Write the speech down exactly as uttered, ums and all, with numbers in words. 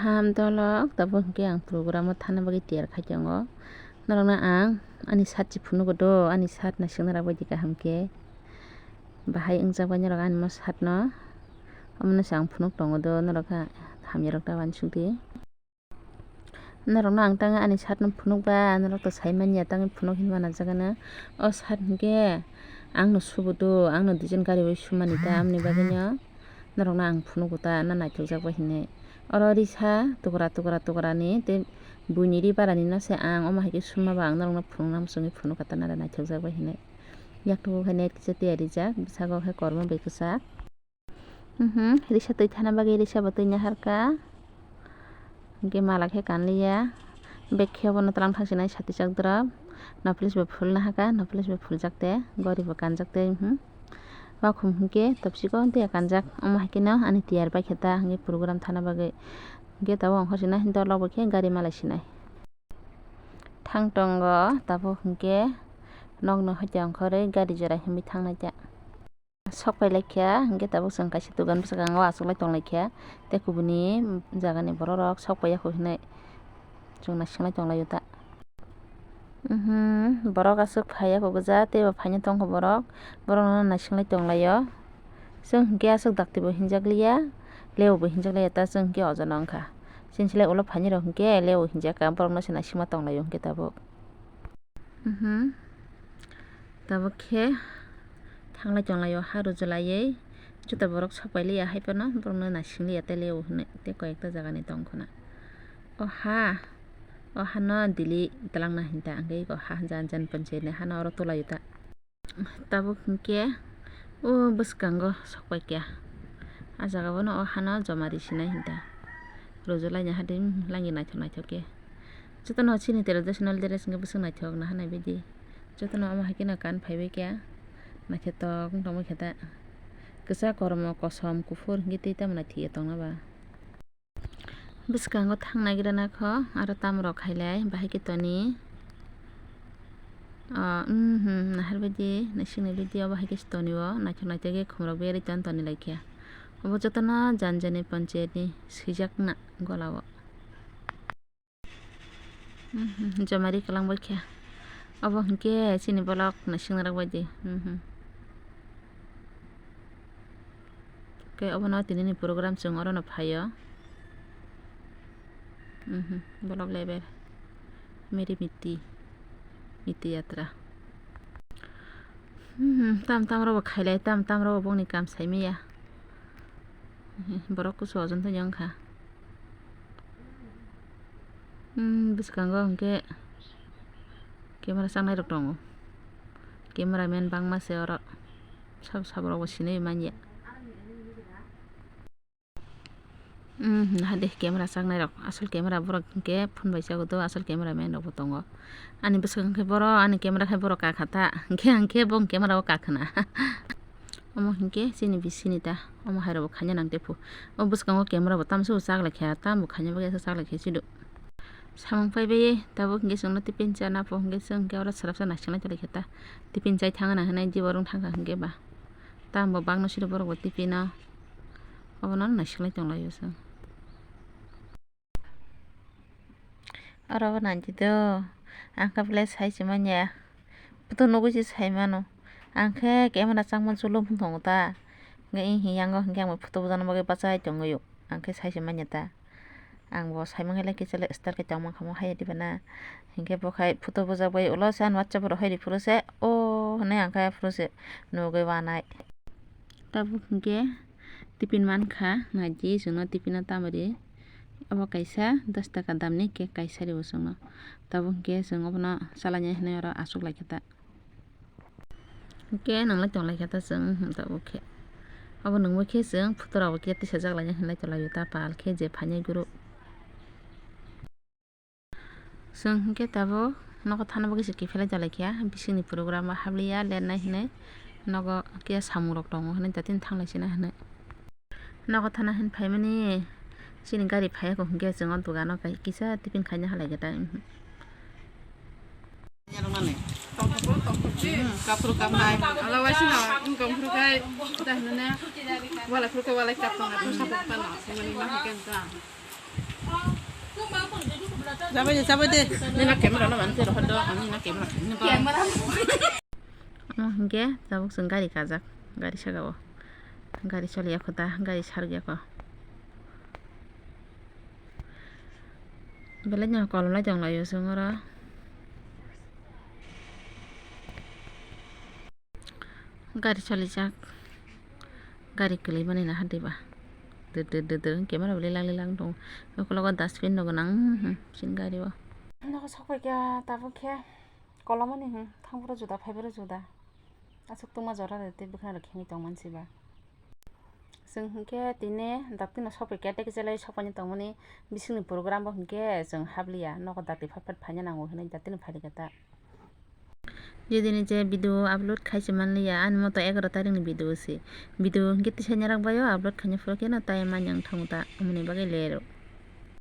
Ham dolok, tabuk hwnkhe ang program o thana bagwi tiyar khai tongo. Norokno ang ani shirt se phunugo do, ani shirt naisingna rwbaidi kaham khe. Bahai wngjak bai norok ani mo shirt no. Omono se ang phunuk tongo do, norok khe hamya rok ta uansuk di. Norokno ang tangwi ani shirt no phunukba, norok to sai manya, tangwi phunuk hinwi manajakgano. O shirt hwnkhe ang no subo do, ang no design kariwi sumani ta, amoni bagwino norokno ang phunugo ta, na naithokjak bai hinwi. Oro risa tukra tukra tukra ni tei buini ri bara ni no se ang omo hai khe summa ba ang norokno phunukna muchungwi phunukha ta, nare naithokjak bai hinwi. Yaktugo khe net kisa tiyar rijak, bwskango khe kormo bai kwchak. Mhm, risa twi thana bagwi risa bo twi naharkha. Hwnkhe mala khe kanliya. Bag khe obono twlang thangsinai sati chak drop. Noplish bo phul nahaka, noplish bo phuljak te, gori bo kanjak te, mhm. Wakhum hwnkhe topsiko tei kanjak. Omo hai kheno ani tiyar bai khe ta hwnkhe program thana bagwi. Hwnkhe tabuk ongkhor sinai, dolok bo khe gari malai sinai. Thang tongo tabuk hwnkhe nokno hoite ongkhorwi gari jora himwi thangnai ta. Sok pai lai kha, hwnkhe tabuk chwng kaisa dogan bwskango achuk lai tong lai kha, tei kubuni jagani borok rok sok pai ya kho hinwi chwng naising lai tong lai o ta. Mhm, borok aswk phai ya kho gwja, tei bo phaina tong kho borok, borok no naising lai tong lai o. Chwng hwnkhe aswk dakti bo hinjak liya, leo bo hinjak liya ta, chwng hwnkhe oja no wng kha. Chini slai ulo phaini rok hwnkhe leo hinjak kha, borok no se naising ma tong lai o hwnkhe tabuk. Mhm. Tabuk khe thanglai tonglai o ha rwjwlaiwi joto borok sok pai liya hai phano borokno naising liya tei leo hinwi tei koi ekta jaga ni tong khwna. O ha, o hano dili twlangna hinta hwnkhe eko ha jani jani panchayat ni hano oro twlai o ta. Tabuk hwnkhe o bwskango sok pai kha. A jaga bono o hano joma ri sinai hinta. Rwjwlaina hade, hmm, langi naithok naithok khe. Jotono chini traditional dress wngkhe bwswk naithok naha naibaidi. Jotono omo hai kheno kan phaibai kha. Naithotok wng tongbai khe ta. Kwchak, kormo, kosom, kuphur hwnkhe tei tamo naithokya tongna ba. Bwskango thang naigra nakho, aro tamrok khailai bahai khe toni. O, mhm, naharbaidi, naisingni video bahai khe toni o, naithok naithok khe khumrok berwi ton toni lai khe. Obo jotono jani jani panchayat ni swijakna gola o. Mhm, jomari kwlangbai khe. Obo hinkhe chini bolok naisingna rok baidi. Mhm. Khe obono tinini program chwng orono phaio. Mhm, bolok leber. Meri miti. Miti yatra. Mhm, tam tam robo khailai, tam tam robo bongni kam saimaya. Mhm, borok kusu ojon tongya wngkha. Hmm, bwskango hwnkhe camera chaknai rok tongo. Camera man bangma se oro. Sabo sabo rok bo sinui manya. Hmm, hade camera chaknai rok. Asol camera borok hwnkhe phone bai chago do, asol camera man rok bo tongo. Ani bwskango khe borok, ani camera khe borok kakha ta. Hwnkhe ang khe bo camera o kakhwna. Omo hinkhe chini bisini ta, omo hai rokbo khaina nang tei phu. O bwskango camera bo tamsok chak lai kha, tambo khaina bagwi aswk chak lai kha chwdo. Samung paibai tabuk hinkhe chwngno tiffin chana pho hinkhe chwng hinkhe oro swrapsa naising lai tongkha ta. Tiffin chai thangna hinwi jibo rung thangkha hinkhe ba. Tambo bakno siro borokbo tiffin o. Obono naising lai tong lai o chwng. Oro bo naidi do, ang khe belai sai se manya. Photo nugui se sai mano. Ang khe camera changma chulo phung tongo ta. Hwnkhe yang o hwnkhe ang bai photo bujana bagwi bachai tongwi o. Ang khe sai se manya ta. Ang bo sai mangkhe lai kisa le style khe tongma kha mo hai diba na. Hwnkhe bo khai photo bujak bai ulo se ang WhatsApp oro hai ri phuru se o hwnwi ang khe phuru se nugui wanai. Tabuk hwnkhe tiffin mankha, naidi chwngno tiffin o tamari. Obo kaisa dos taka damni cake kaisa rio chwngno. Tabuk hwnkhe chwng obono chalaina hinwi oro achuk lai kha ta. Hwnkhe nwnglai tong lai kha ta chwng, hmm, tabuk khe. Obo nungmukhe chwng photo rokbo khe tisajak laina hinlai tong laio ta pal khe je phainai guru. Chwng hwnkhe tabuk nogo thana bagwi se kiphilai dalai kha, bisingni program o habliya lernai hinwi nogo khe samung rok tongo hinwi datino thanglai sina hinwi. Nogo thana hin phaimani chini gari phaiya kho hwnkhe chwng o dogano kisa tiffin khaina halai khe ta. Kaphuru kapnai, ala waisino wngkha phuru khai, ta hinane, wala phuru khai wala kap tongo, phuru sapuk phano, sumani ma hai khe wngkha. Chabai de, chabai de. Nina camera no manse rohor do, ani na camera. Camera. Amo hingke tabuk chwng gari kajak, gari saka o. Gari choli ya kho ta, gari sar ya kho. Belai no kolom lai tong lai o chwng oro. Gari chalijak, gari kwlwi mani naha diba. Dwdw dwdw hwnkhe mano belai lang lang tong. Ukologo dustbin no gwnang, hmm, chini gari o. Nogo sok pai kha tabuk khe kolomani, hmm, thang phuru juda phai phuru juda. Aswk tungma jora de tei bwkhwnai rok khengwi tong mansi ba. Chwng hwnkhe tini dakti no sok pai kha tei kisa lai sok paini tongmani bisingni program bo hwnkhe chwng habliya nogo dakti phat phat phaina nango hinwi dakti no phai rikha ta. Jidini je video upload khai se manliya, ani moto egaroh tarikni video se. Video hwnkhe tisa nyarak baio upload khaina phuru kheno time manya wng thango ta, amoni bagwi lerok.